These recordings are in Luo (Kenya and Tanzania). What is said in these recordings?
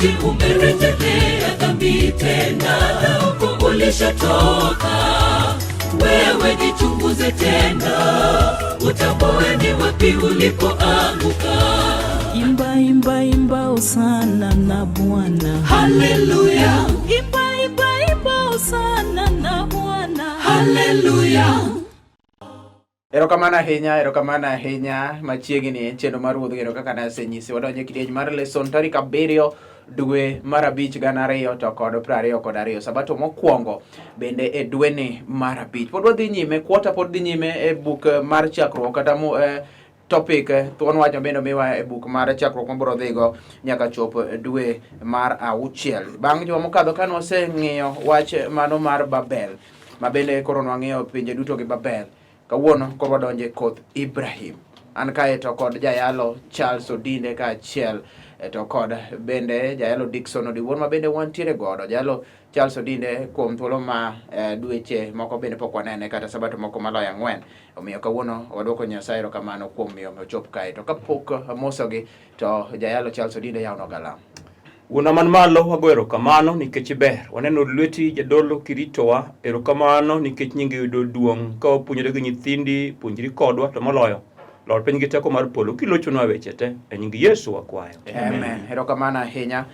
Eti umerejelea dhambi tena na huko ulishatoka. Wewe jichunguze tena, utambue ni wapi ulipoanguka. Imba, imba, imba hosana na Bwana. Haleluya, Imba, imba, imba hosana na Bwana. haleluya. Erokamano ahinya, erokamano ahinya. Machiegni en chenro mar Wuodh Geno kaka nasenyisi. Wadonjo e kidieny mar lesson tarik 7 dwe mar 5 2022. Sabato mokwongo bende e dweni mar 5. Pod wadhi nyime, kwota pod dhi nyime e buk mar chakruok kata topic thuon wach mabende omiwa e buk mar chakruok mabiro dhigo nyaka chop dwe mar 6. Bang' juma mokadho kane waseng'iyo wach mano mar Babel, ma bende koro nwang'iyo pinje duto gi Babel. Kawuono koro wadonjo e koth Ibrahim. An kae to kod jayalo Charles Odinde kaachiel to kod bende jayalo Dickson Odiwuor ma bende wantiere godo. Jayalo Charles Odinde kuom thuolo ma dweche moko bende pok wanene kata sabato moko maloyo 4. Omiyo kawuono waduoko Nyasaye erokamano kuom miyo ochop kae. To kapok mosogi to jayalo Charles Odinde yawono galam. Wuonwa man malo, wago erokamano nikech iber. Waneno lweti jadolo kiritowa. Erokamano nikech nyingi yudo duong'. Ka wapuonjore gi nyithindi, puonjri kodwa, to moloyo, lor piny gi teko mar polo kilochonwa weche te. E nying Yesu wakwayo. Amen. Erokamano ahinya.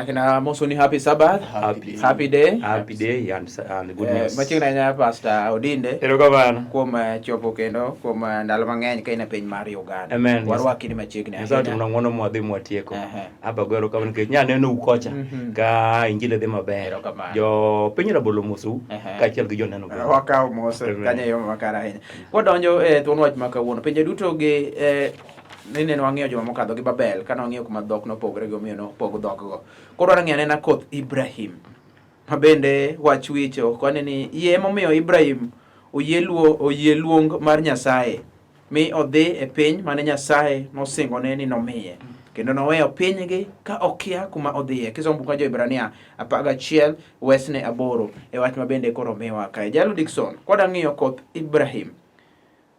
Kendo amoso ni happy Sabbath. Happy. Happy day. Happy day and good news. Machiegni ahinya Pastor Odinde. Erokamano. Kuom chopo kendo kuom ndalo mang'eny ka in e piny mar Uganda. Amen. Warwaki ni machiegni Nyasaye ahinya. otimona ng'wono mwadhi mwatieko. Ehe. Aba go erokamano nikech nya neno u kocha ka injili dhi maber. Erokamano. Jo piny rabolo mosou kaachiel gi joneno bende. Wakawo mos Amen. kanyo e yo makare ahinya. Kwadonjo e thuon wach ma kawuono, pinje duto gi nene wang'iyo juma mokadho gi Babel, kane wang'iyo kuma dhok nopogre gi omiyo nopog dhokgo. Koro wadwa ng'iyo anena koth Ibrahim, ma bende wach wich ok wane ni yie emomiyo Ibrahim oyie luong mar Nyasaye mi odhi e piny mane Nyasaye nosingone ni nomiye. Kendo noweyo pinygi ka okia kuma odhiye. Kisomo buk mar Jo-Hibrania 11 wesne 8 e wach ma bende koro miwa kae. Jalo Dickson, kwadwa ng'iyo koth Ibrahim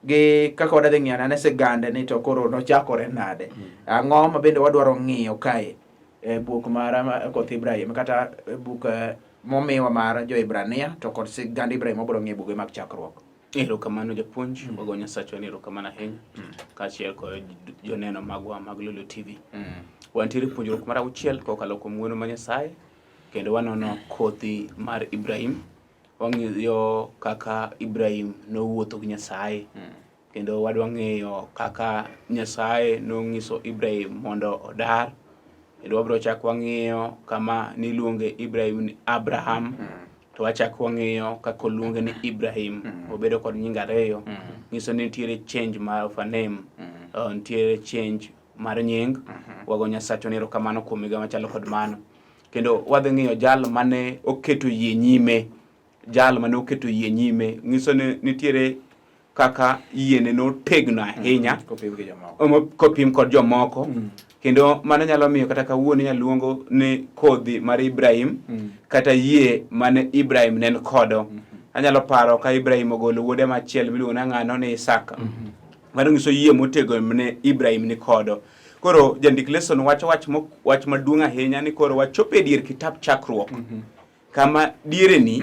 gi kaka wadwa dhi ng'iyo ane sigande ni to koro nochakore nade. Ang'o ma bende wadwaro ng'iyo kae e buk mar koth Ibrahim kata buk momiwa mar Jo-Hibrania to kod sigand Ibrahim wabiro ng'iyo e buge mag chakruok. Erokamano japuonj, wago Nyasachwa ni erokamano ahinya kaachiel kod joneno magwa mag Lolwe TV. Wantiere e puonjruok mar 6 kokalo kuom ng'wono mar Nyasaye kendo wanono kodhi mar Ibrahim. Wang'iyo kaka Ibrahim nowuotho gi Nyasaye kendo wadwa ng'iyo kaka Nyasaye nong'iso Ibrahim mondo odar. Kendo wabiro chak wang'iyo kama niluonge Ibrahim ni Abraham. To wachak wang'iyo kaka oluonge ni Ibrahim. Obedo kod nying 2. Nyiso ni nitiere change mar of a name. Nitiere change mar nying. Wago Nyasachwa ni erokamano kuom migawo machalo kod mano. Kendo wadhi ng'iyo jal mane oketo yie nyime. Jal mane oketo yie nyime. Nyiso ni nitiere kaka yiene notegno ahinya. Kopim gi jomoko. Kopim kod jomoko. Kendo mano nyalo miyo kata kawuono inyalo luongo ni kodhi mar Ibrahim kata yie mane Ibrahim ne en kodo. Anyalo paro ka Ibrahim ogolo wuode machielo miluongo ni ang'ano ni Isaka. Mano nyiso yie motegno mane Ibrahim ni kodo. Koro jandik lesson wacho wach maduong' ahinya ni koro wachopo e dier kitap chakruok. Kama diereni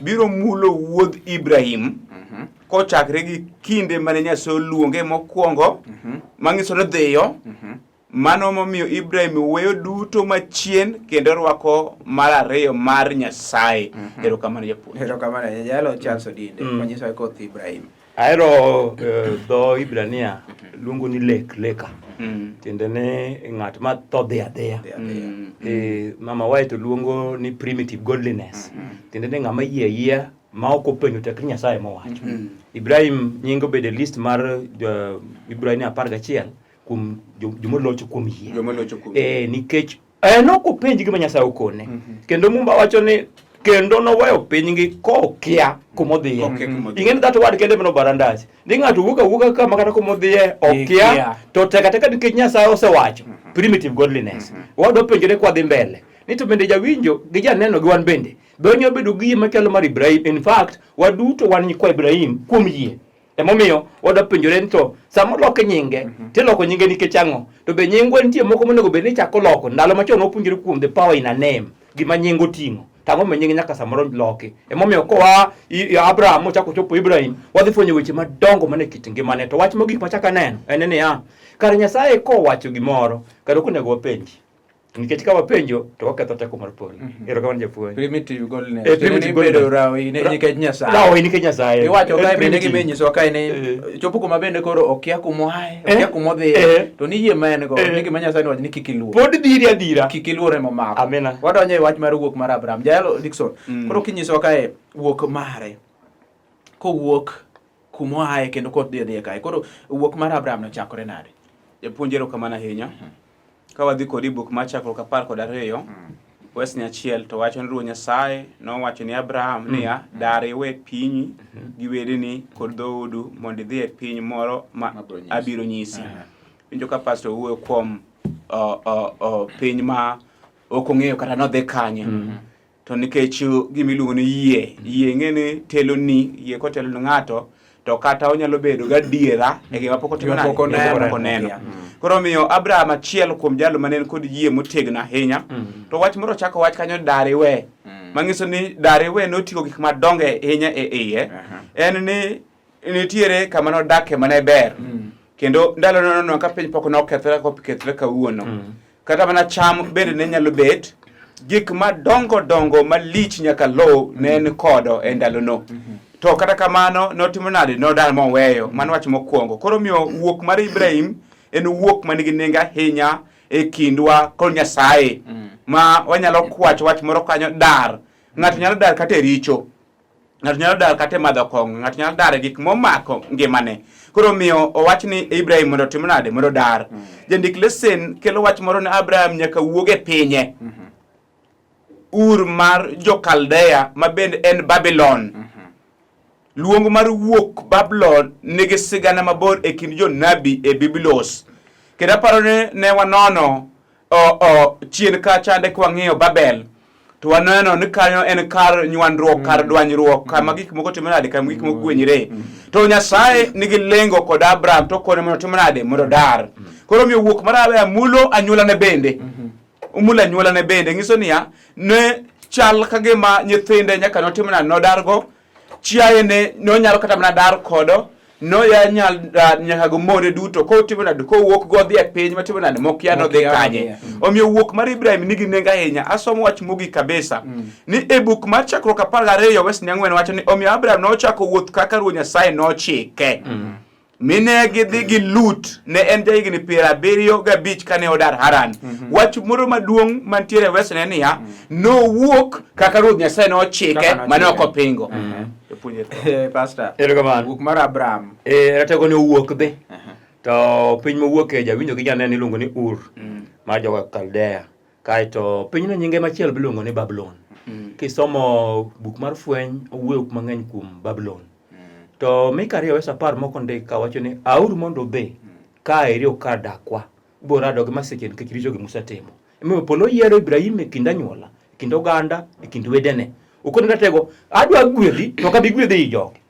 biro mulo wuodh Ibrahim kochakre gi kinde mane Nyasaye oluonge mokwongo manyiso ni dhiyo. Mano momiyo Ibrahim weyo duto machien kendo rwako mar 2 mar Nyasaye. Erokamano japuonj. Erokamano jalo Charles Odinde manyiso koth Ibrahim. Ahero dho Ibrania luongo ni lek leka. Tiende ni ng'at ma tho dhi adhiya. Dhi adhiya. Mama White luongo ni primitive godliness. Tiende ni ng'ama yie ayia ma ok openjo tek ni Nyasaye mowacho. Ibrahim nying obedo e list mar Ibrania 11 kuom jomolocho kuom yie. Jomolocho kuom yie. Nikech en ok openj gima Nyasaye okone. Kendo Mumba wacho ni kendo noweyo pinygi kokia kumodhiye. Kokia kumodhiye. Ing'e ni that word kende mano barandasi. Ni ng'ato wuok awuoka kama kata kumodhiye okia, Okia. to tek ateka nikech Nyasaye osewacho. Primitive godliness. Wadwa penjore kwa dhi mbele. Ni to bende jawinjo gi janeno gi wan bende. Be wanyalo bedo gi yie machalo mar Ibrahim? In fact, waduto wan nyikwa Ibrahim kuom yie. Emomiyo wadwa penjore ni to sama oloke nyinge mm -hmm. tiloko nyinge nikech ang'o? To be nyingwa nitie moko monego bed ni ichako loko. Ndalo machon wapuonjore kuom the power in a name, gima nying oting'o. To ang'o ma nying nyaka samoro loki? Emomiyo koa Abraham mochako chopo Ibrahim, wadhi fwenyo weche madongo mane kit ngimane. To wach mogik machako aneno en niya, kar Nyasaye kowacho gimoro, kar ok onego wapenji. Nikech ka wapenjo to waketho teko mar polo. Mm -hmm. Erokamano japuonj. Primitive godliness. Eh, primitive godliness. Rawi ne nikech Nyasaye. Rawi nikech Nyasaye. Iwacho kae bende gima inyisowa kae ni eh. chopo kuma bende koro okia kuma oaye, okia eh. kuma odhiye. Eh. To ni yie ma en go, ni gima Nyasaye nowacho ni kik iluor. Pod dhiri adhira. Kik iluor ema omako. Amina. Wadonjo e wach mar wuok mar Abraham. Jayalo Dickson, koro kinyisowa kae wuok mare kowuok kuma oaye kendo kodhi odhiye kae. Koro wuok mar Abraham nochakore nade? Japuonj erokamano ahinya. Ka wadhi kodi buk mar Chakruok 12 wes ni achiel to wacho ni Ruoth Nyasaye nowacho ni Abraham niya, dar iwe pinyi gi wedeni kod dhoodu mondo idhi e piny moro ma Mabiro nyisi. abiro nyisi. Winjo ka pastor wuoyo kuom piny ma ok ong'eyo kata nodhi kanye. To nikech gima iluongo ni yie, yie ing'e ni teloni, yie kotelo ne ng'ato to kata onyalo bedo gadiera e gima pok otimo nade? Pok oneno. Gima pok oneno. Yeah. Koro omiyo Abraham achiel kuom jalo mane en kod yie motegno ahinya. To wach moro chako wach kanyo dar iwe. Manyiso ni dar iwe noting'o gik madongo ahinya e iye. En ni nitiere kama nodake mane ber. Kendo ndalo nono ka piny pok nokethore kaka okethore kawuono. Kata mana cham bende ne nyalo bet gik madongo dongo malich nyaka lowo ne en kodo e ndalono. To kata kamano notimo nade? Nodar moweyo. Mano wach mokwongo. Koro omiyo wuok mar Ibrahim en wuok manigi nengo ahinya e kindwa kod Nyasaye. Ma wanyalo kwacho wach moro kanyo dar. Ng'ato nyalo dar kata e richo. Ng'ato nyalo dar kata e madho kong'o, ng'ato nyalo dar e gik momako ngimane. Koro omiyo owach ni Ibrahim mondo otim nade? Mondo odar. Jandik lesen kelo wach moro ni Abraham nyaka wuog e pinye. Ur mar jo-Kaldea ma bende en Babylon. Luong mar wuok Babylon nigi sigana mabor e kind jonabi e Biblos. Kendo aparo ni ne wanono o, chien kacha ne kwang'iyo Babel to waneno ni kanyo en kar nywandruok, kar dwanyruok, kama gik moko timore nade, kama gik moko gwenyre. To Nyasaye nigi lengo kod Abraham to kone mondo otim nade, mondo odar. Koro omiyo wuok mar Abraham mulo anyuolane bende. Omulo anyuolane bende, nyiso niya, ne chal ka gima nyithinde nyaka notim nade, nodargo chiaye ne nonyalo kata mana dar kodo noya nyal nyaka go monde duto kotimo nade kowuok go odhi e piny matimo nade mokia nodhi kanye. Omiyo wuok mar Ibrahim nigi nengo ahinya. Asomo wach mogik kabisa ni e buk mar Chakruok 12 wes ni 4 wacho ni omiyo Abraham nochako wuoth kaka Ruoth Nyasaye nochike. Mi ne gidhi gi Lut, ne en jahigni 75 kane odar Haran. Wach moro maduong' mantiere e wesne en niya, nowuok kaka Ruoth Nyasaye nochike mane ok opingo. Pastor, Erokamano. wuok mar Abraham. Ratego ne owuok dhi. To piny mowuoke jawinjo gi janeno iluongo ni Ur mar jo Kaldea. Kaeto pinyno nyinge machielo biluongo ni Babulon. Kisomo buk mar Fweny, owuoyo mang'eny kuom Babulon. To Mika 2 wes 10 moko ndik ka wacho ni auru mondo udhi ka eri ok kar dakwa. Ubiro rado gi masiche nikech richogi musetimo. Emomiyo polo yiero Ibrahim e kind anyuola, e kind oganda, e kind wedene. Okoni ratego, adwa gwedhi to ok abi gwedhi ei jogi.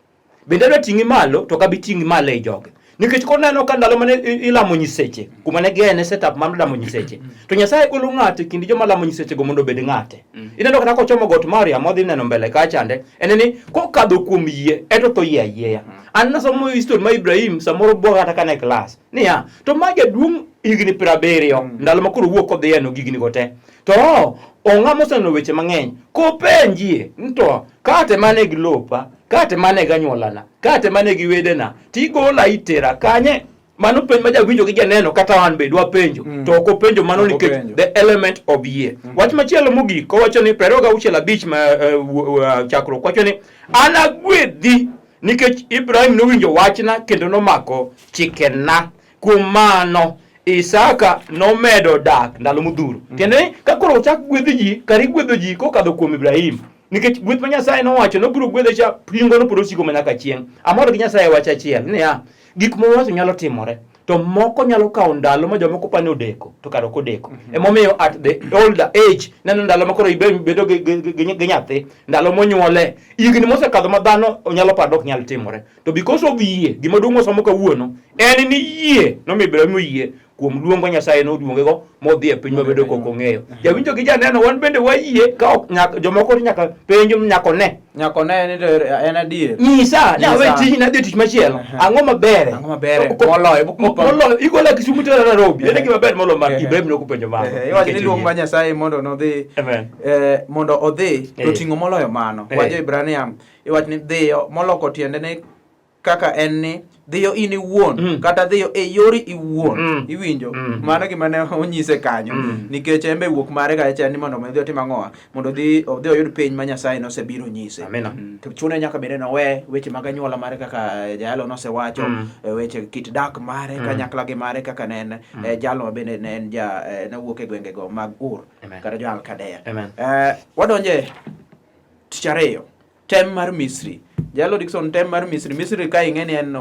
Bende adwa ting'i malo to ok abi ting'i malo ei jogi. Nikech koneno ka ndalo mane ilamo nyiseche, kuma ne giaye ne setup mar lamo nyiseche. To Nyasaye golo ng'ato e kind joma lamo nyisechego mondo obed ng'ate. Ineno kata kochomo got Moria modhi neno mbele kacha chande, en ni kokadho kuom yie, eto tho yie ayieya. An nasomo history mar Ibrahim samoro bwoga kata kane e klas. Niya, to ma jaduong' higni 70, ndalo ma koro owuok kodhi eno gigni go te. To ong'a moseneno weche mang'eny, kopenjie ni to kate mane gi lopa, kate mane gi anyuolana, kate mane gi wedena, tigola itera kanye? Mano penj ma jawinjo gi janeno kata an be dwa penjo. To ok openjo mano Ok nikech openjo. the element of yie. Wach machielo mogik owacho ni 26:5 ma chakruok wacho ni anagwedhi nikech Ibrahim nowinjo wachna kendo nomako chikena. Kuom mano Isaka nomedo dak ndalo modhuro. Tiende ni ka koro ochak gwedho ji, kar igwedho ji kokadho kuom Ibrahim. Nikech gweth ma Nyasaye nowacho nobiro gwedhe cha pingo no pod osiko ma nyaka chieng'. Amor gi Nyasaye wach achiel niya, gik mowacho nyalo timore. To moko nyalo kawo ndalo ma jomoko pani odeko, to kare ok odeko. Emomiyo at the older age, neno ndalo ma koro ibedo gi nyathi, ndalo monyuole, higni mosekadho ma dhano nyalo paro ok nyal timore. To because of yie, gima duong' wasomo kawuono en ni yie nomiyo Ibrahim oyie kuom luongo Nyasaye noluongego modhi e piny mabedo kok ong'eyo. Jawinjo gi janeno wan bende wayie ka ok nyaka jomoko to nyaka penj nyaka one. Nyaka one ni to en adier. Nyisa ni awe tijni adhi e tich machielo. Ang'o mabere? Ang'o mabere? Moloyo. Moloyo igola Kisumu tera Nairobi. Ere gima ber moloyo mar Ibrahim nokopenjo mano. Iwacho ni luong mar Nyasaye mondo nodhi. Amen. Mondo odhi to ting'o moloyo mano. Wajo Ibrania iwacho ni dhiyo moloko tiende ni kaka en ni dhiyo in iwuon mm. kata dhiyo e yori iwuon mm. iwinjo mm. mano gima ne onyise kanyo mm. nikech en be wuok mare kacha ni mondo odhi otim ang'owa mondo odhi odhi oyud piny ma Nyasaye nosebiro nyise Amina. Mm. To chune nyaka bende nowe weche mag anyuola mare kaka eh, jayalo nosewacho mm. Eh, weche kit dak mare mm. kanyakla gi mare kaka ne en mm. Eh, jalo ma bende ne en ja nowuok e gwengego mag Ur kata jo Alkadea eh, wadonje tich ariyo Tem mar Misri. Jalo Dickson tem mar Misri. Misri ka ing'e ni en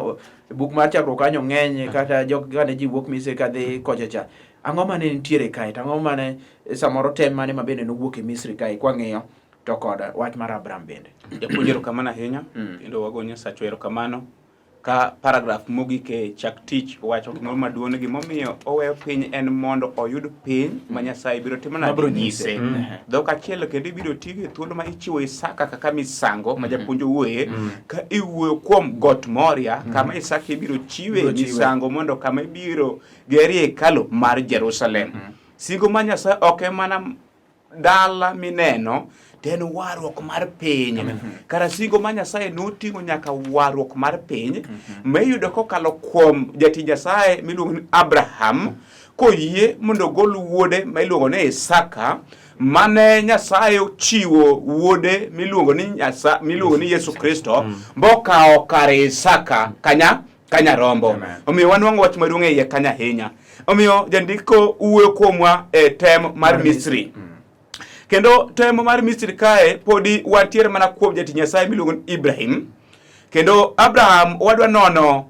buk mar chakruok kanyo ng'eny kata jok kane ji wuok Misri kadhi kocha cha. Ang'o mane nitiere kae? To ang'o mane samoro tem mane ma bende nowuok e Misri kae kwang'iyo to kod wach mar Abraham bende. Japuonj erokamano ahinya kendo wago Nyasachwa erokamano ka paragraf mogik e chak tich wacho gimoro maduong' gimomiyo oweyo piny en mondo oyud piny ma Nyasaye biro timo nade nyise. Mm. Dhok achiel kendo ibiro tigo e thuolo ma ichiwo Isaka kaka misango ma japuonj owuoye mm. ka iwuoyo kuom got Moria mm. kama Isaka ibiro chiwe misango mondo kama ibiro gerie hekalu mar Jerusalem. Singo ma Nyasaye ok en mana dala mineno to en warruok mar piny. Mm -hmm. Kara singo ma Nyasaye noting'o nyaka warruok mar piny mm -hmm. ma iyudo kokalo kuom jatich Nyasaye miluongo ni Abraham mm -hmm. koyie mondo ogol wuode ma iluongo ni Isaka mane Nyasaye ochiwo wuode miluongo ni Nyasa, miluongo ni Yesu Kristo mm. mokawo kar Isaka kanya kanyarombo. Omiyo wanwang'o wach maduong' e iye kanyo ahinya. Omiyo jandiko wuoyo kuomwa e tem mar Misri. Mm. Kendo tem mar Misri kae podi wantiere mana kuom jatich Nyasaye miluongo ni Ibrahim. Kendo Abraham wadwa nono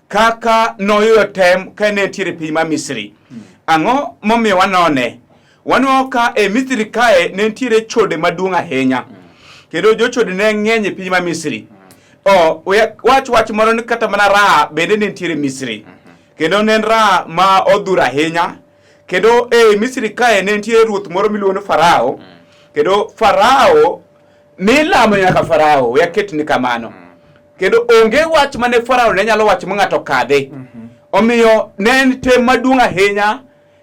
kaka noyudo tem ka ne entiere e piny mar Misri. Mm. Ang'o momiyo wanone? Wanwang'o ka e Misri kae ne nitiere chode maduong' ahinya. Mm. Kendo jochode ne ng'eny e piny mar Misri. Oh, wach wach moro ni kata mana Raha bende ne nitiere Misri. Kendo ne en Raha ma odhuro ahinya. Kendo e Misri kae ne nitie ruoth moro miluongo ni Farao. Kendo Farao nilamo nyaka Farao, we aket ni kamano. Kendo onge wach mane Farao ne nyalo wacho ma ng'ato kadhi. Omiyo ne en tem maduong' ahinya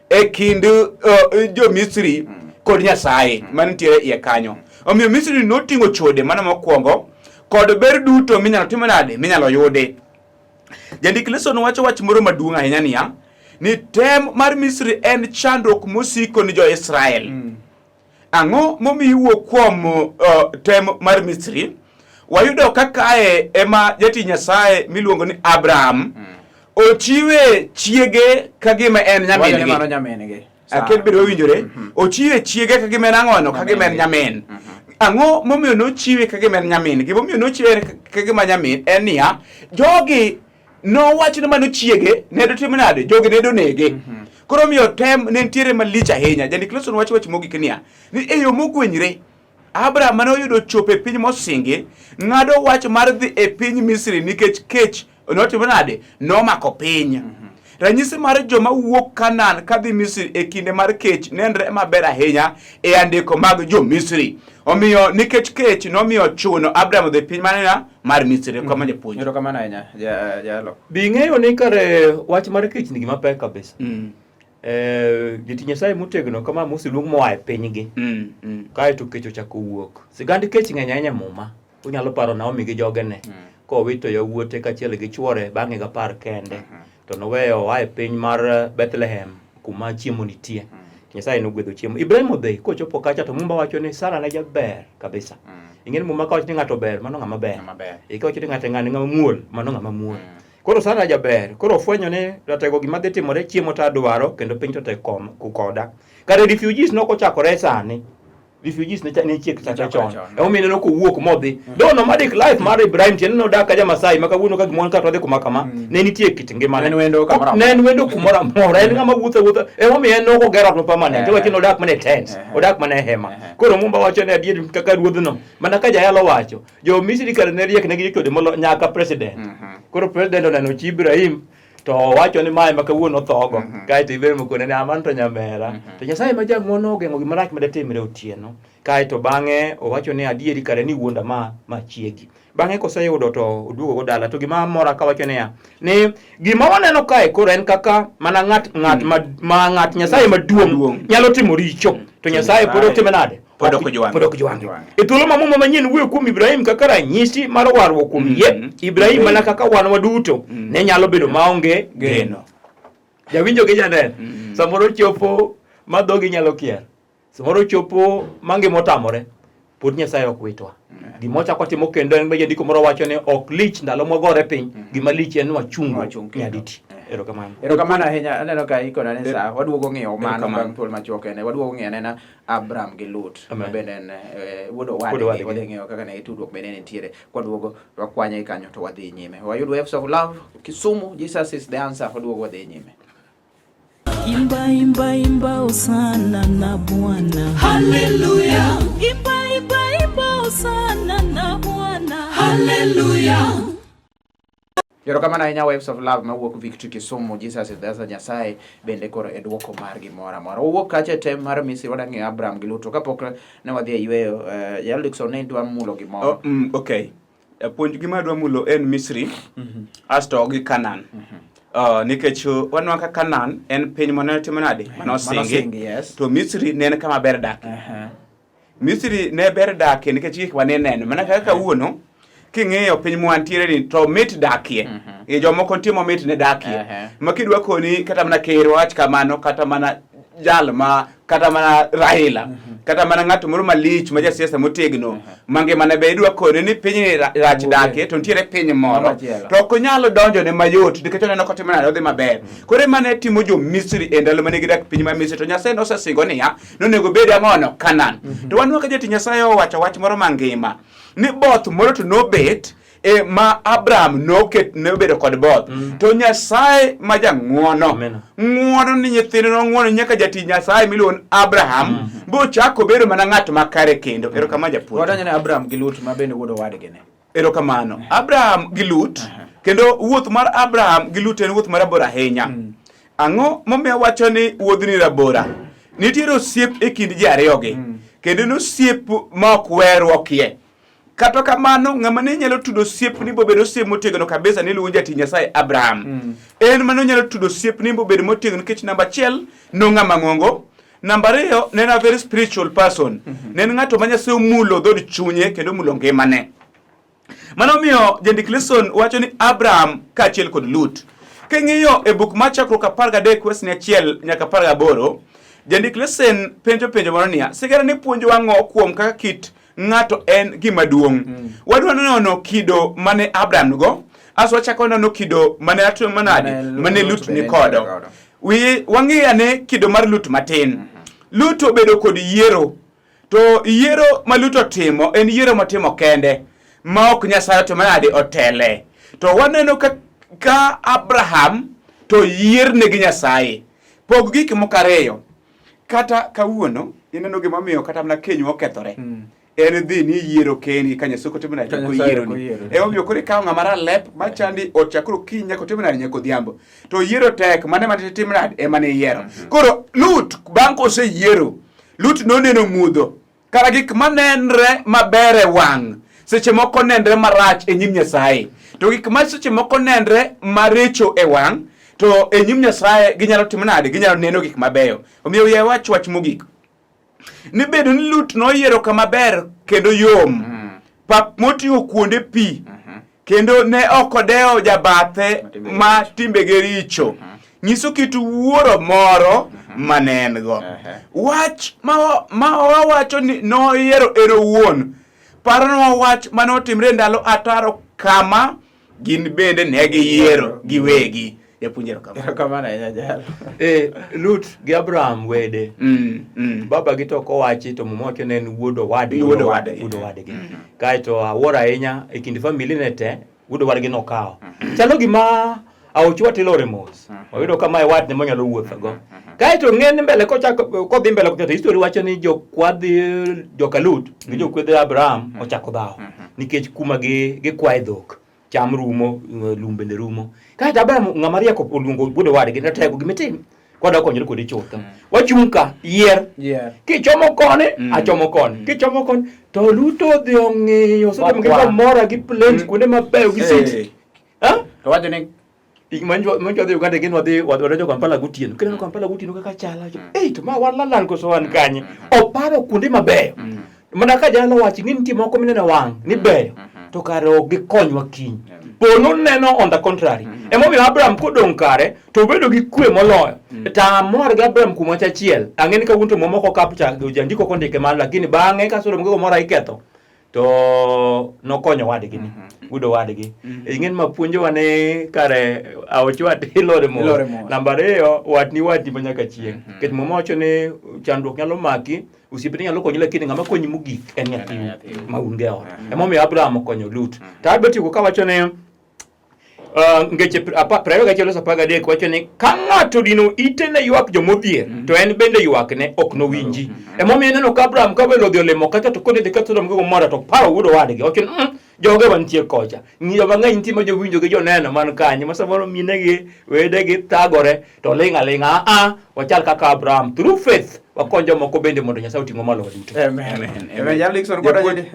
e kind uh, jo-Misri mm. kod Nyasaye mm. manitiere iye kanyo. Omiyo Misri noting'o chode mano mokwongo kod ber duto minyalo timo nade minyalo yudi. Jandik Leson wacho wach moro maduong' ahinya niya, ni tem mar Misri en chandruok mosiko ni jo-Israel. Mm. Ang'o momiyo iwuok kuom uh, tem mar Misri? Wayudo ka kae ema jatich Nyasaye miluongo ni Abraham mm. ochiwe chiege ka gima en nyamin-gi. Mano nyamin-gi. Aket bedo owinjore. Mm -hmm. Ochiwe chiege ka gima en ang'ono ka gima en nyamin. Mm -hmm. Ang'o momiyo nochiwe ka gima en nyamin? Gimomiyo nochiwe ka gima nyamin en niya, jogi nowacho ni mano chiege ne dotim nade jogi ne donege mm -hmm. koro omiyo tem ne nitiere malich ahinya jandik Lawson wacho wach mogik niya ni e yo mogwenyre Abraham mane oyudo chopo e piny mosingi ng'ado wach mar dhi e piny Misri nikech kech notimo nade nomako piny mm -hmm. Ranyisi mar joma wuok Kanaan kadhi Misri e kinde mar kech nenre maber ahinya e andiko mag jo-Misri. Omiyo nikech kech nomiyo chuno Abraham odhi piny manena mar Misri mm. kama japuonj. Erokamano ahinya jalo. Bi ing'eyo ni kare wach mar kech ni gima pek kabisa. Mm. Eh, jotich Nyasaye motegno kama moseluong moa e pinygi. Mm, mm. Kae to kech ochako wuok. Sigand kech ng'eny ahinya e Muma. Unyalo paro Naomi gi jogene. Mm. Kowito yawuote kaachiel gi chwore bang' higa apar kende. Mm -hmm. To noweyo oa e piny mar Bethlehem kuma chiemo nitie. Mm. Nyasaye nogwedho chiemo. Ibrahim odhi kochopo kacha to Mumba wacho ni Sara ne jaber kabisa. Mm. Ing'e ni Muma ka wacho ni ng'ato ber mano ng'ama ber. Ng'ama ber. E ka wacho ni ng'ato ng'ani ng'ama muol mano ng'ama muol. Mm. Koro Sara jaber, koro ofwenyo ni ratego gima dhi timore chiemo to adwaro kendo piny to tek koda. Kare refugees nok ochakore sani. Refugees ne ne chiek chakre Chakre chon. chon. Emomiyo ineno kowuok modhi. Though nomadic life mar Ibrahim tiende nodak ka ja-Masai ma kawuono ka gimoro ka to odhi kuma kama. Ne nitie kit ngimane. Ne en wendo kamoro amora. Ne en wendo kumoro amora. En ng'ama wuotho awuotha. Emomiyo en ok ogero ot ma permanent. Owacho ni odak mana e tent. Odak mana e hema. Koro Mumba wacho ni adier kaka ruodhno. Mana ka jayalo wacho. Jo Misri kare ne riek ne gichode molo nyaka president. Koro president oneno chi Ibrahim to owacho ni mae ma kawuono othogo. Kaeto Ibrahim okone ni aman to nyamera. To Nyasaye ma jang'wono ogeng'o gima rach madetimre otieno. Kaeto bang'e owacho ni adieri kare ni wuonda ma ma chiegi. Bang'e koseyudo to oduogo go dala. To gima mora kawacho niya, ni gima waneno kae koro en kaka mana ng'at ng'at ma, ma ng'at Nyasaye maduong' Maduong'. nyalo timo richo to Nyasaye pod otime nade? Pod ok ojwang'e. Pod ok ojwang'e. E thuolo ma Muma manyien wuoyo kuom Ibrahim kaka ranyisi mar warruok kuom yie, Ibrahim mana kaka wan waduto ne nyalo bedo maonge geno. Jawinjo gi janeno, samoro chopo ma dhogi nyalo kier. Samoro chopo ma ngima otamore, pod Nyasaye ok witwa. Gima ochako timo kendo en jandiko moro wacho ni ok lich ndalo mwagore piny, gima lich en ni wachungo Wachung kendo. nyaditi. Erokamano. Erokamano ahinya, aneno ka ikona ni sa, waduogo ng'iyo mano Erokamano. bang' thuolo machuok kende, waduogo ng'iyo anena Abraham gi Lut, ma Amen. bende en eh, wuod Wuod owadgi, owadgi. wadhi ng'iyo kaka ne tudruok bende ne nitiere. Kwaduogo, wakwanye kanyo to wadhi nyime. Wayud Waves of Love, Kisumu, Jesus is the answer, waduogo wadhi nyime. Imba, imba, imba hosana na Bwana. Haleluya, Imba, imba, imba hosana na Bwana. haleluya. Erokamano ahinya Waves of Love mawuok Victory Kisumu, Jesus is the answer, Nyasaye bende koro e dwoko mar gimoro amora. Wawuok kacha e tem mar Misri, wadwa ng'iyo Abraham gi Lut, to kapok ne wadhi e yweyo, eh, Yael Dickson ne dwa mulo gimoro. Oh, okay. Puonj gima adwa mulo en Misri asto gi Canaan. Nikech waneno ka Canaan en piny mane otimo nade? Mane osingi. Manosingi, yes. To Misri ne en kama ber dakie. Aha. Misri ne ber dakie nikech gik mane neno. Mana kaka kawuono king'iyo piny mwantiere ni to mit dakie. E jomoko nitie mamit ne dakie. Aha. Ma kidwa koni kata mana ker wach kamano kata mana jal ma kata mana Raila kata mana ng'at moro malich ma jasiasa motegno ma ngimane be idwa kone ni pinyni rach Wuoge. dakie to nitiere piny moro Machielo. to ok onyal donjone mayot nikech oneno kotimo nade odhi maber koro ema ne timo jo Misri e ndalo mane gidak piny mar Misri to Nyasaye nosesingo niya nonego bed ang'ono Canaan to waneno ka jatich Nyasaye owacho wach moro mangima ni both moro to nobet e ma Abraham noket nobedo kod both to Nyasaye ma jang'uono Amen. ng'uono ni nyithinde nong'uono nyaka jatich Nyasaye miluongo ni Abraham bochako bedo mana ng'at makare kendo erokamano japuonj Wadonjo ne Abraham gi Lut ma bende wuod owadgi ne. Erokamano. Abraham gi Lut, kendo wuoth mar Abraham gi Lut en wuoth marabora ahinya. Ang'o momiyo awacho ni wuodhni rabora? Nitiere osiep e kind ji ariyogi, kendo en osiep ma ok weruokie. Kata kamano, ng'ama ne nyalo tudo osiepni bobed osiep motegno kabisa ni iluongo jatich Nyasaye Abraham. En mane onyalo tudo osiepni bobed motegno nikech namba achiel nong'ama ng'ongo, Namba ariyo, ne en a very spiritual person. Ne en ng'ato ma Nyasaye omulo dhood chunye kendo omulo ngimane. Mano omiyo jandik Lesson wacho ni Abraham kaachiel kod Lut. King'iyo e buk mar Chakruok 13 wesni 1 nyaka 18, jandik Lesson penjo penjo moro niya, sigana ni puonjowa ang'o kuom kaka kit ng'ato en gima duong'? Wadwa nono kido mane Abraham nigo, aso wachako nono kido mane atimo manade, mane Lut ni kodo. Wi wang'i ane kido mar Lut matin. Lut obedo kod yiero. To yiero ma Lut otimo en yiero motimo kende ma ok Nyasaye otimo nade otele. To waneno ka, ka Abraham to yierne gi Nyasaye. Pog gik moko ariyo. Kata kawuono ineno gimomiyo kata mana kenywa okethore. En dhi ni yiero kendi ka Nyasaye ok otimo nade Ka ok Nyasaye oyieroni. ok oyieroni. Emomiyo koro ikawo ng'ama ralep machandi ot chakre okinyi nyaka otim nade nyaka odhiambo. To yiero tek mane mane tim nade ema ne iyiero. Koro Lut bang' koseyiero, Lut noneno mudho. Kara gik manenre maber e wang' seche moko nenre marach e nyim Nyasaye. To gik ma seche moko nenre maricho e wang' to e nyim Nyasaye ginyalo timo nade? Ginyalo neno gik mabeyo. Omiyo wiya wach wach mogik. Ni bedo ni Lut noyiero kama ber kendo yom. Pap moting'o kuonde pi. Kendo ne ok odewo jabathe ma timbege richo. Nyiso kit wuoro moro ma ne en go. Wach ma wawacho ni noyiero en owuon. Paronwa wach mane otimre e ndalo ataro kama gin bende ne giyiero giwegi. Japuonj erokamano. Erokamano ahinya jalo. Eh, Lut gi Abraham wede. Baba gi to kowachi to muma wacho ne en wuod owadgi. Wuod owadgi. Wuod owadgi. Kaeto awuoro ahinya e kind family ne te, wuod owadgi nokawo. Chalo gima aoch wat ilore mos. Oyudo ka mae watne monyalo wuothogo. Kaeto ng'en mbele kochako kodhi mbele kocha to history wacho ni jokwadhi joka Lut gi jokwedhe Abraham ochako dhawo nikech kuma gi gikwaye dhok. Cham rumo, lum bende rumo. Kaeto Abraham ng'ama riek oluongo wuod owadgi ne tego gimitim. Kwadwa konyore kodi chutho. Wachung' ka, yier. Yier. Kichomo koni, achomo koni. Kichomo koni, to Lut odhi ong'iyo Sodom gi Okwa. Gomora gi plains kuonde mabeyo gi city. Ha? To wacho ni Manjo wadhi Uganda gin wadhi wadonjo Kampala gotieno. Kineno Kampala gotieno kaka chala. Ei to ma walalal koso wan kanye? Oparo kuonde mabeyo. Mana ka jalo wachi ni nitie moko mineno wang' ni beyo to kare ok gikonywa kiny. Polo neno on the contrary. Emomiyo Abraham kodong' kare to obedo gi kwe moloyo. To amor gi Abraham kuom wach achiel. Ang'e ni kawuono to momoko kapcha jandiko kondike malo lakini bang'e ka Sodom gi Gomora iketho to nokonyo wadgi ni wuod owadgi. Ing'e ni ma puonjowa ni kare aoch wat ilore mos. Ilore mos. Namba ariyo watni watni ma nyaka chieng'. Nikech muma wacho ni chandruok nyalo maki osiepni nyalo konyi lakini ng'ama konyi mogik en nyathiu nyathiu. ma un go e ot. Emomiyo Abraham okonyo Lut. To adwa tieko kawacho ni ngeche 21:13 wacho ni ka ng'ato dino ite ne ywak jomodhier to en bende ywakne ok nowinji. Emomiyo ineno ka Abraham ka welo odhi olimo kacha to kone dhi ka Sodom gi Gomora to paro wuod owadgi. Wacho ni joge mantie kocha. Ng'iyo mang'eny nitie ma jowinjo gi joneno man kanyo ma samoro minegi wedegi thagore to ling' aling'a. A wachal kaka Abraham through faith wakony jomoko bende mondo Nyasaye oting'wa malo waduto. Amen. Amen. Amen. Jalo Dickson kod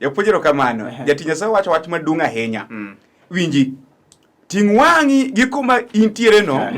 Japuonj erokamano. Jatich Nyasaye wacho wach maduong' ahinya. Winji. Ting' wang'i gi kuma intiere no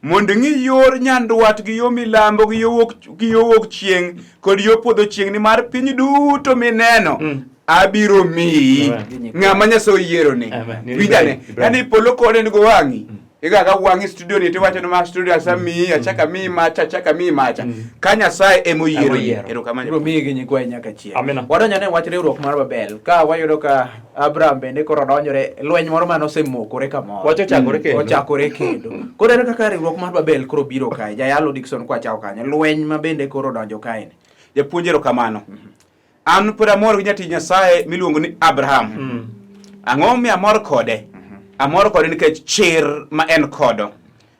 mondo ing'i yor nyandwat gi yo milambo gi yo wuok gi yo wuok chieng' kod yo podho chieng' nimar piny duto mineno abiro miyi. Amen. Ng'ama Nyasaye oyieroni. Amen. Winjane. Ibrahim. Yaani polo kode nigo wang'i. Igaga wang'i studio ni tiwacho ni ma studio asamiyi achaka amiyi macha achaka amiyi macha. Ka Nyasaye emoyiero. Emoyiero. Erokamano. Ibiro miyi gi nyikwayi nyaka chieng'. Amina. Wadonjo ne wach riwruok mar Babel ka wayudo ka Abraham bende koro donjore lweny moro mane osemokore kamoro. Wach ochakore kendo. Ochakore kendo. Koro ere kaka riwruok mar Babel koro biro kae? Jayalo Dickson kwachako kanyo. Lweny ma bende koro donjo kae ni. Japuonj erokamano. An pod amor gi jatich Nyasaye miluongo ni Abraham. Ang'o momiyo amor kode? Amor kode nikech chir ma en kodo.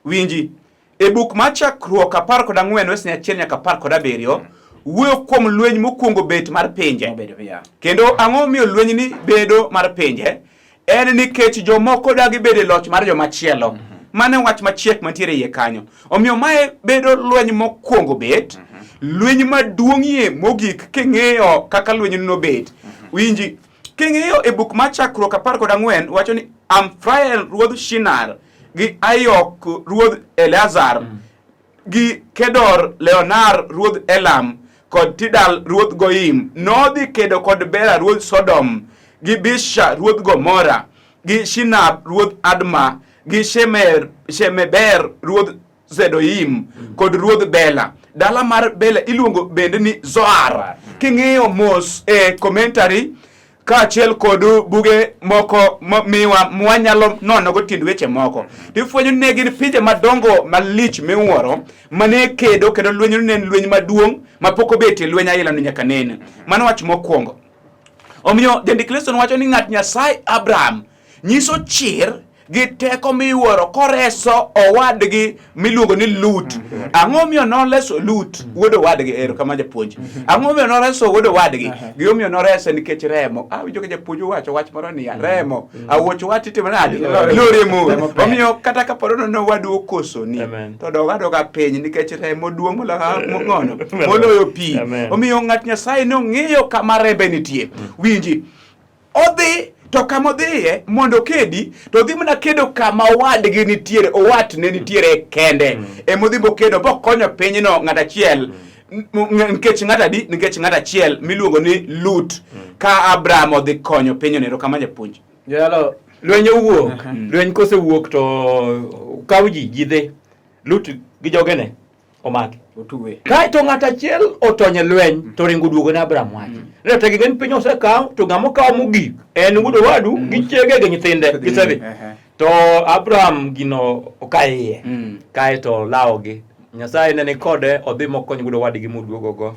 Winji, e buk mar Chakruok 14 wes 1 nyaka 17 wuoyo kuom lweny mokwongo bet mar pinje. Mobedo, yeah. Kendo ang'o momiyo lwenyni bedo mar pinje? En nikech jomoko dagi bedo e loch mar jomachielo. Mano e wach machiek mantiere iye kanyo. Omiyo mae bedo lweny mokwongo bet, lweny maduong'ie mogik king'iyo kaka lweny nobet. Winji, king'iyo e buk mar Chakruok 14 wacho ni Amphrael ruodh Shinar gi Ayok ruodh Eleazar gi Kedor Leonar ruodh Elam kod Tidal ruodh Goyim nodhi kedo kod Bera ruodh Sodom gi Bisha ruodh Gomora gi Shinab ruodh Adma gi Shemeber ruodh Zedoim kod ruodh Bela. Dala mar Bela iluongo bende ni Zoar. King'iyo mos e commentary kaachiel kod buge moko miwa mwanyalo nonogo tiend weche moko, tifwenyo ni ne gin pinje madongo malich miwuoro mane kedo kendo lweny ne en lweny maduong' mapok obetie lweny aila ni nyaka nene. Mano wach mokwongo. Omiyo jandik Lesson wacho ni ng'at Nyasaye Abraham nyiso chir gi teko miwuoro koreso owadgi miluongo ni Lut. Ang'o miyo noreso Lut wuod owadgi? Erokamano japuonj. Ang'o miyo noreso wuod owadgi? Gimomiyo norese nikech remo. Awinjo ka japuonj owacho wach moro niya, remo. Awuoch wach itimo nade? Lori mos. Omiyo kata ka paro ni owadu okosoni, to dog adoga piny nikech remo duong' moloyo moloyo pi. Omiyo ng'at Nyasaye nong'iyo kama rembe nitie. Winji. Odhi to kama odhiye mondo okedi to odhi mana kedo kama owadgi nitiere, owatne nitiere kende. Ema odhi bokedo bokonyo pinyno ng'at achiel. Nikech ng'at adi? Nikech ng'at achiel miluongo ni Lut. Ka Abraham odhi konyo pinyno. Erokamano japuonj. Jalo Lweny owuok. Lweny kosewuok to kaw ji, ji dhi. Lut gi jogene omaki. Otuwe. Kae to ng'at achiel otony e lweny to ringo oduogo ne Abraham wach. Ne to gin piny osekaw to ng'ama okaw mogik en wuod owadu gi chiege gi nyithinde gi sevi. To Abraham gino okaye iye. Kae to olawogi. Nyasaye ne ni kode odhi mokony godo wadgi moduogogo.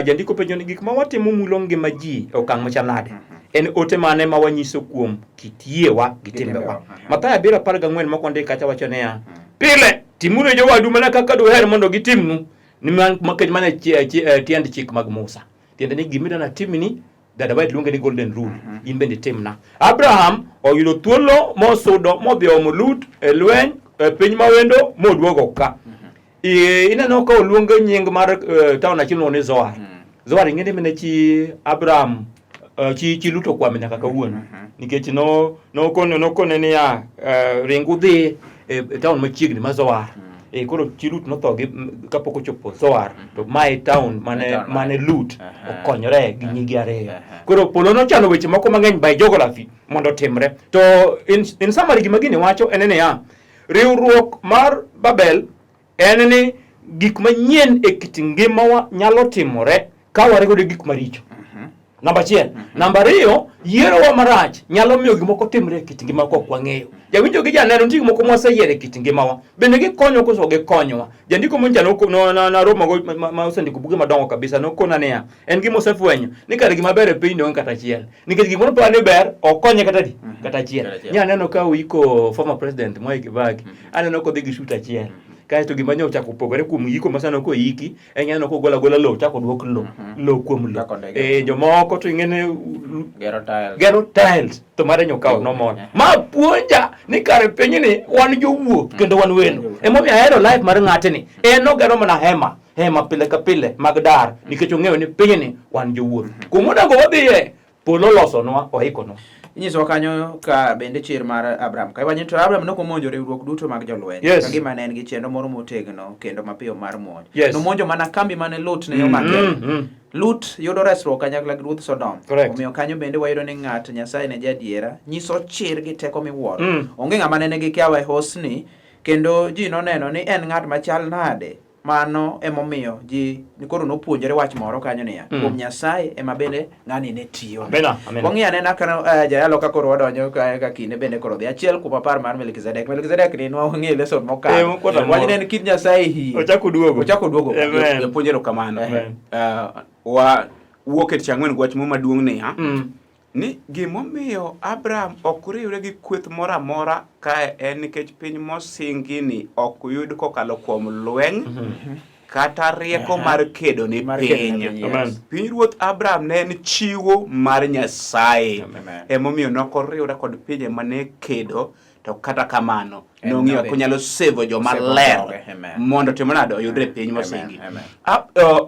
Jandiko penjo ni gik ma watimo mulo ngima ji e okang' machal nade? En ote mane ma wanyiso kuom kit yiewa gi timbewa? Mathayo 7:14 moko ndik kacha wacho niya, pile timuru ne jowadu mana kaka duher mondo gitimnu, nikech mano e tiend chik mag Musa. Tiende ni gima idwa natimni, Dada White luonge ni golden rule. In bende timna. Abraham oyudo thuolo mosudo modhi omo Lut e lweny e piny mawendo moduogo ka. Ineno ka oluonge nying mar town achiel ni Zoar. Zoar ing'e ni mane chi Abraham chi Lut okwame nyaka kawuono. Nikech no nokone nokone niya ring udhi e town machiegni ma Zoar. Koro chi Lut notho gi kapok ochopo Zoar to mae town mane Lut okonyore gi nyigi ariyo. Koro polo nochano weche moko mang'eny by geography mondo otimre. To in summary gima gini wacho en niya, riwruok mar Babel en ni gik manyien e kit ngimawa nyalo timore ka wariwo gi gik maricho. Namba achiel. Namba ariyo, yierowa marach nyalo miyo gik moko timre e kit ngimawa ka ok wang'eyo. Jawinjo gi janeno nitie gik moko mwaseyiero e kit ngimawa. Bende gikonyowa koso ok gikonyowa? Jandiko moro nyocha naromogo ma osendiko buge madongo kabisa nokona niya, en gima osefwenyo ni kare gima ber e piny onge kata achiel. Nikech gimoro paro ni ber ok konye kata adi? Kata achiel. Nya aneno ka oiko former president Mwai Kibaki, aneno kodhi gi suit achiel. Kaeto gima nyo ochako opogore kuom yiko ma sani ok oyiki, en aneno kogola gola lowo chako duok lowo, lowo kuom lowo. Jomoko to ing'ene gero tiles. Gero tiles to mare nyokawo nomor. Ma puonja ni kare pinyni wan jowuoth kendo wan welo. Emomiyo ahero life mar ng'atni. En nogero mana hema, hema pile ka pile mag dar nikech ong'eyo ni pinyni wan jowuoth. Kuma onego wadhiye polo olosonwa, oikonwa. Inyisowa kanyo ka bende chir mar Abraham. Ka iwacho to Abraham ne ok omonjo riwruok duto mag jolweny. Yes. Ka gima ne en gi chenro moro motegno kendo mapiyo mar monj. Yes. Nomonjo mana kambi mane Lut ne omake. Lut yudo resruok kanyakla gi ruodh Sodom. Correct. Omiyo kanyo bende wayudo ni ng'at Nyasaye ne jadiera nyiso chir gi teko miwuoro. Onge ng'ama ne nigi kiawa e hosni kendo ji noneno ni en ng'at machal nade. Mano emomiyo ji koro nopuonjore wach moro kanyo niya, kuom Nyasaye ema bende ng'ani ne tiyo. Amina, amina. Wang'iyo anena ka jayalo ka koro wadonjo ka kinde bende koro dhi achiel kuom apar mar Melkizedek. Melkizedek ni nwang'e lesson mokalo. Mokwongo Wach moro. ne en kit Nyasaye hie. Ochako duogo. Ochako duogo. Amen. Japuonj erokamano. Amen. Wa wuok e tich ang'wen gi wach moro maduong' niya, ni gimomiyo Abraham ok riwre gi kweth moro amora kae en nikech piny mosingini ok yud kokalo kuom lweny kata rieko mar kedo ne Mar kedo ne piny. piny, Amen. yes. Piny ruoth Abraham ne en chiwo mar Nyasaye. Amen. Emomiyo ne ok oriwre kod pinje mane kedo to kata kamano En nong'iyo nodhi. kaka onyalo sevo joma Sevo ler joge, amen. mondo otim nade oyudre e piny Amen, mosingi. amen.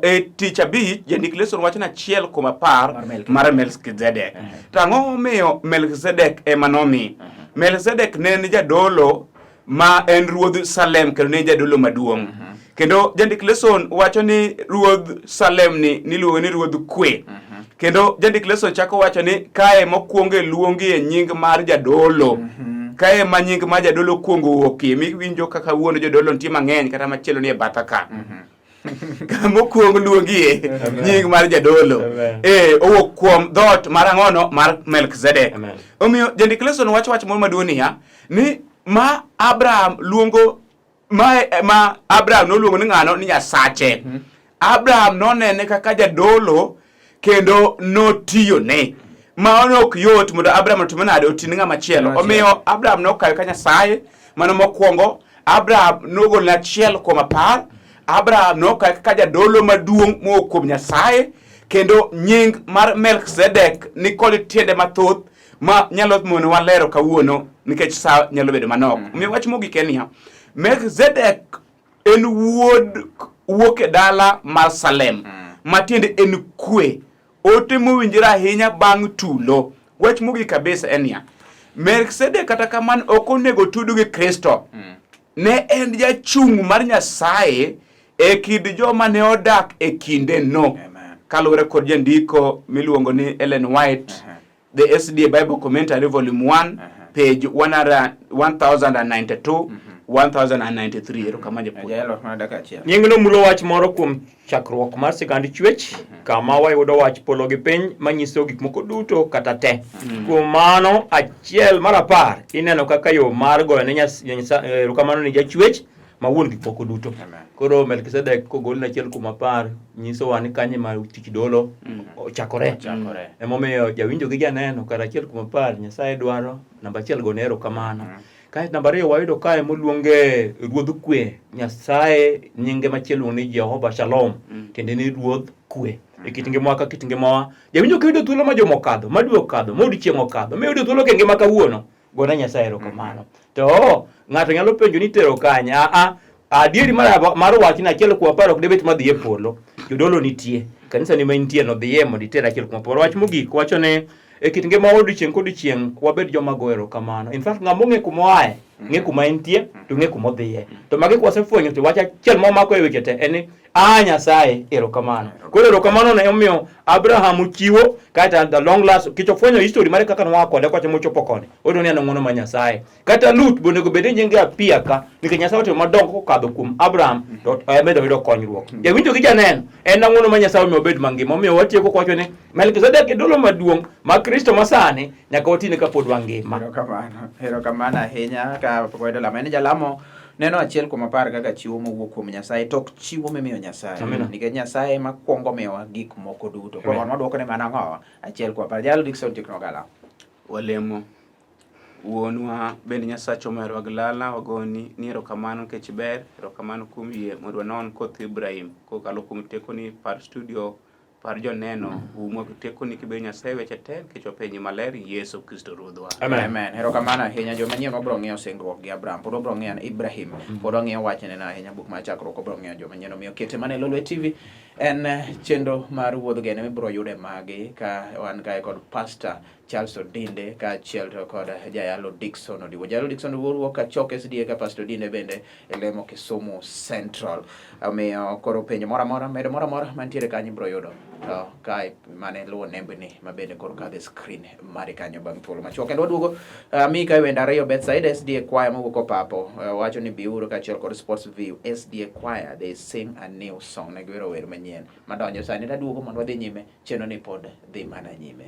E tich abich jandik lesson wacho ni achiel kuom apar Mar Melkizedek. mar Melkizedek. To ang'o momiyo Melkizedek ema nomi? Melkizedek ne en jadolo ma en ruodh Salem kendo ne en jadolo maduong'. Kendo jandik lesson wacho ni ruodh Salem ni niluongo ni ruodh kwe. Kendo jandik lesson chako wacho ni kae mokwongo luongi e nying mar jadolo. Kae ma nying mar jadolo kuongo wuokie miwinjo kaka wuon jodolo nitie mang'eny kata machielo ni e batha ka. Mokwongo luongie nying mar jadolo. Amen. Owuok kuom dhoot mar ang'ono mar Melkizedek. Amen. Omiyo jandik lesson wacho wach moro maduong' niya ni ma Abraham luongo ma Abraham noluongo ni ng'ano ni Nyasache. Abraham nonene kaka jadolo kendo notiyone. Ma ok yot mondo Abraham otim nade oti ne ng'ama chielo. Omiyo Abraham nokawe ka Nyasaye mano mokwongo. Abraham nogolone achiel kuom apar. Abraham nokawe kaka jadolo maduong' mowuok kuom Nyasaye kendo nying mar Melkizedek nikod tiende mathoth ma nyalo mono walero kawuono nikech sa nyalo bedo manok. Omiyo wach mogik en niya, Melkizedek en wuod wuok e dala mar Salem matiende en kwe. Ote mowinjore ahinya bang' tulo. Wach mogik kabisa en niya, Melkizedek kata kamano ok onego tud gi Kristo. Ne en jachung' mar Nyasaye e kind joma ne odak e kindeno. Amen. Kaluwore kod jandiko miluongo ni Ellen White, The SDA Bible Commentary Volume 1, page 1092, 1093. Erokamano japuonj. Jayalo mana dakika achiel. Nyingno mulo wach moro kuom chakruok mar sigand chwech. Kama wayudo wach polo gi piny manyiso gik moko duto kata te. Kuom mano, achiel mar apar ineno kaka yo mar goyo ne erokamano ne Jachwech ma wuon gik moko duto. Amen. Koro Melkizedek kogolne achiel kuom apar nyisowa ni kanyo ema tich dolo ochakore. Ochakore. Emomiyo jawinjo gi janeno kar achiel kuom apar Nyasaye dwaro namba achiel gone erokamano. Kae namba ariyo wayudo kae moluonge ruodh kwe. Nyasaye nyinge machielo iluongo ni Jehova Shalom, tiende ni ruodh kwe. E kit ngimawa ka kit ngimawa, jawinjo kiyudo thuolo ma juma okadho, ma dwe okadho, ma odiechieng' okadho, miyudo thuolo ke ngima kawuono, gone Nyasaye erokamano. To ng'ato nyalo penjo ni itero kanye? Aa, adieri mar wach ni achiel kuom apar ok dibet madhi e polo. Jodolo nitie, kanisa ni ma intie no dhiye mondo iter achiel kuom apar. Wach mogik wacho ni e kit ngima odiechieng' kodiechieng' wabed joma go erokamano. In fact, ng'ama ong'e kuma oaye, ng'e kuma entie, to ng'e kuma odhiye. To magi kwasefwenyo to wach achiel mamako e weche te en ni a Nyasaye erokamano. Koro erokamano ne omiyo Abraham ochiwo kata the long last kech ofwenyo history mare kaka noa kode kocha mochopo kode. Oyudo ni en ng'wono mar Nyasaye. Kata Lut be onego bed ni nyinge Apia ka nikech Nyasaye otimo madongo kokadho kuom Abraham to emedo yudo konyruok. Jawinjo gi janeno en ang'wono ma Nyasaye omiyo obed mangima. Omiyo watieko kwacho ni Melkizedek e dolo maduong' ma Kristo masani nyaka watine kapod wangima. Erokamano, erokamano ahinya ka pok wayudo lamo. En jalamo neno achiel kuom apar kaka chiwo mowuok kuom Nyasaye to ok chiwo mimiyo Nyasaye. Amina. Nikech Nyasaye ema kwongo miyowa gik moko duto. Koro Amen. wan wadwoko ne mana ang'owa? Achiel kuom apar. Jalo Dickson Tikno Gala. Walemo. Wuonwa bende Nyasacha omerowa gi lala, wagoni ni erokamano nikech ber, erokamano kuom yie mondo wanon koth Ibrahim kokalo kuom tekoni par studio, par joneno, umwa gi tekoni kibedo Nyasaye weche te nikech wapenji maler Yesu Kristo Ruodhwa. Amen. Amen. Erokamano ahinya joma nyien wabiro ng'iyo singruok gi Abraham. Pod wabiro ng'iyo Ibrahim. Pod wang'iyo wachne no ahinya buk mar chakruok wabiro ng'iyo joma nyien. Omiyo kete mana e Lolwe TV en chenro mar wuodh gene mibiro yude magi ka wan kae kod Pastor Charles Odinde kaachiel to kod Jayalo Dickson Odiwo. Jayalo Dickson Odiwo wuok Kachok SDA ka Pastor Odinde bende e lemo Kisumu Central. Omiyo koro penjo moro amora, medo moro amora mantiere kanyo ibiro yudo. To kae mane luwo nembni ma bende koro kadho e screen mari kanyo bang' thuolo machuok. Kendo waduogo mi kae wende ariyo Bethsaida SDA Choir mowuok Opapo wacho ni biuru kaachiel kod Sports View SDA Choir they sing a new song. Ne giwero wer manyien madonjo sani. Taduogo mondo wadhi nyime, chenro ni pod dhi mana nyime.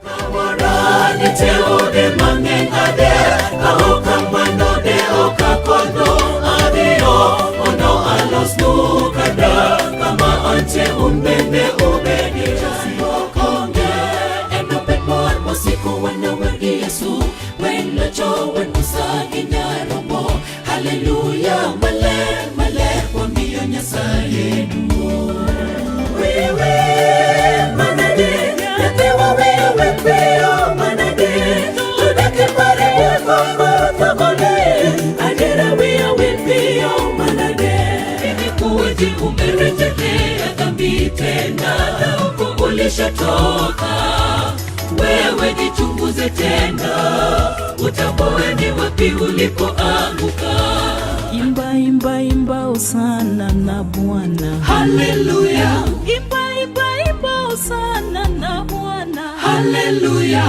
Nitie ode mang'eny adier, ka ok kamano de ok akono adhiyo mondo alosnu kar kama antie un bende ubedie. Chandruok onge, enobed mor mosiko wanawer gi Yesu, wen locho wen Musa gi Nyarombo. Haleluya, maler maler wamiyo Nyasaye duong'. Wewe manade, nyathiwa wewe piyo manade, to dak pare wuotho adiera wiya wil piyo manade. Imekuwaje umerejelea dhambi tena na huko ulishatoka? Wewe jichunguze tena, utambue ni wapi ulipoanguka. Imba, imba, imba hosana na Bwana. Haleluya, Imba, imba, imba hosana na Bwana. haleluya.